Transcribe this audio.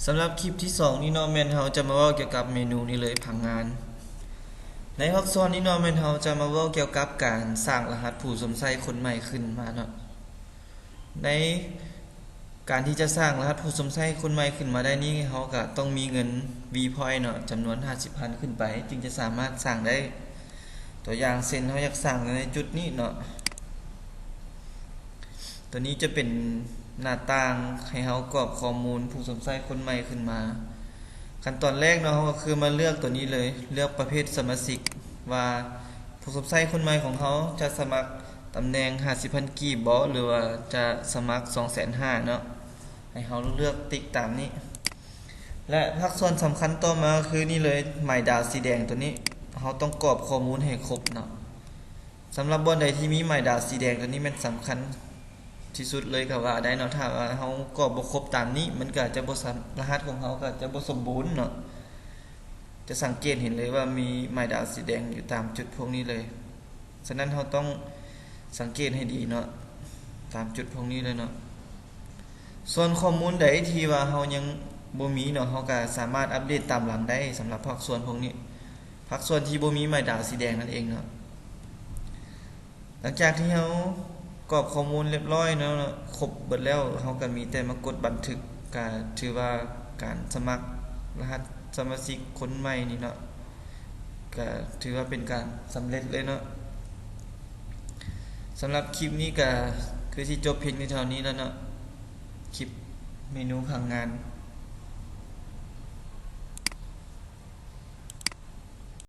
ສຳລັບຄລິບທີສອງນີ້ເນາະ ແມ່ນເຮົາຈະມາເວົ້າກ່ຽວກັບເມນູນີ້ເລີຍ ຜັງງານ. ໃນພາກສ່ວນນີ້ເນາະ ແມ່ນເຮົາຈະມາເວົ້າກ່ຽວກັບການສ້າງລະຫັດຜູ້ຊົມໃຊ້ຄົນໃໝ່ຂຶ້ນມາເນາະ. ໃນການທີ່ຈະສ້າງລະຫັດຜູ້ຊົມໃຊ້ຄົນໃໝ່ຂຶ້ນມາໄດ້ນີ້ ເຮົາກະຕ້ອງມີເງິນ V Point ເນາະ ຈຳນວນຫ້າສິບພັນຂຶ້ນໄປ ຈຶ່ງຈະສາມາດສ້າງໄດ້. ຕົວຢ່າງເຊັ່ນ ເຮົາຢາກສ້າງໃນຈຸດນີ້ເນາະ. ຕົວນີ້ຈະເປັນໜ້າຕ່າງໃຫ້ເຮົາກອກຂໍ້ມູນຜູ້ຊົມໃຊ້ຄົນໃໝ່ຂຶ້ນມາ. ຂັ້ນຕອນແລກເນາະ ເຮົາກໍຄືມາເລືອກຕົວນີ້ເລີຍ, ເລືອກປະເພດສະມາຊິກ ວ່າຜູ້ຊົມໃຊ້ຄົນໃໝ່ຂອງເຮົາຈະສະໝັກຕຳແໜ່ງຫ້າສິບພັນກີບບໍ ຫຼືວ່າຈະສະໝັກສອງແສນຫ້າເນາະ. ໃຫ້ເຮົາເລືອກຕິກຕາມນີ້ ແລະ ພາກສ່ວນສຳຄັນຕໍ່ມາຄືນີ້ເລີຍ, ໝາຍດາວສີແດງຕົວນີ້ ເຮົາຕ້ອງກອກຂໍ້ມູນໃຫ້ຄົບເນາະ. ສຳລັບບ່ອນໃດທີ່ມີໝາຍດາວສີແດງຕົວນີ້ແມ່ນສຳຄັນທີ່ສຸດເລີຍກໍວ່າໄດ້ເນາະ. ຖ້າວ່າເຮົາກອກບໍ່ຄົບຕາມນີ້ ມັນກໍຈະບໍ່ສາ ລະຫັດຂອງເຮົາກໍຈະບໍ່ສົມບູນເນາະ. ຈະສັງເກດເຫັນເລີຍວ່າມີໝາຍດາວສີແດງຢູ່ຕາມຈຸດພວກນີ້ເລີຍ. ສະນັ້ນເຮົາຕ້ອງສັງເກດໃຫ້ດີເນາະ ຕາມຈຸດພວກນີ້ເລີຍເນາະ. ສ່ວນຂໍ້ມູນໃດທີ່ວ່າເຮົາຍັງບໍ່ມີເນາະ ເຮົາກໍສາມາດອັບເດດຕາມຫຼັງໄດ້. ສຳລັບພາກສ່ວນພວກນີ້ ພາກສ່ວນທີ່ບໍ່ມີໝາຍດາວສີແດງນັ້ນເອງເນາະ. ຫຼັງຈາກທີ່ເຮົາກອກຂໍ້ມູນລຽບລ້ອຍເນາະ ຄົບເບິດແລ້ວ ເຮົາກໍມີແຕ່ມາກົດບັນທຶກ ກໍຖືວ່າການສະໝັກລະຫັດສະມາຊິກຄົນໃໝ່ນີ້ເນາະ ກໍຖືວ່າເປັນການສຳເລັດເລີຍເນາະ. ສຳລັບຄລິບນີ້ກໍຄືຊິຈົບພຽງແຕ່ເທົ່ານີ້ແລ້ວເນາະ ຄລິບເມນູຜັງງານ.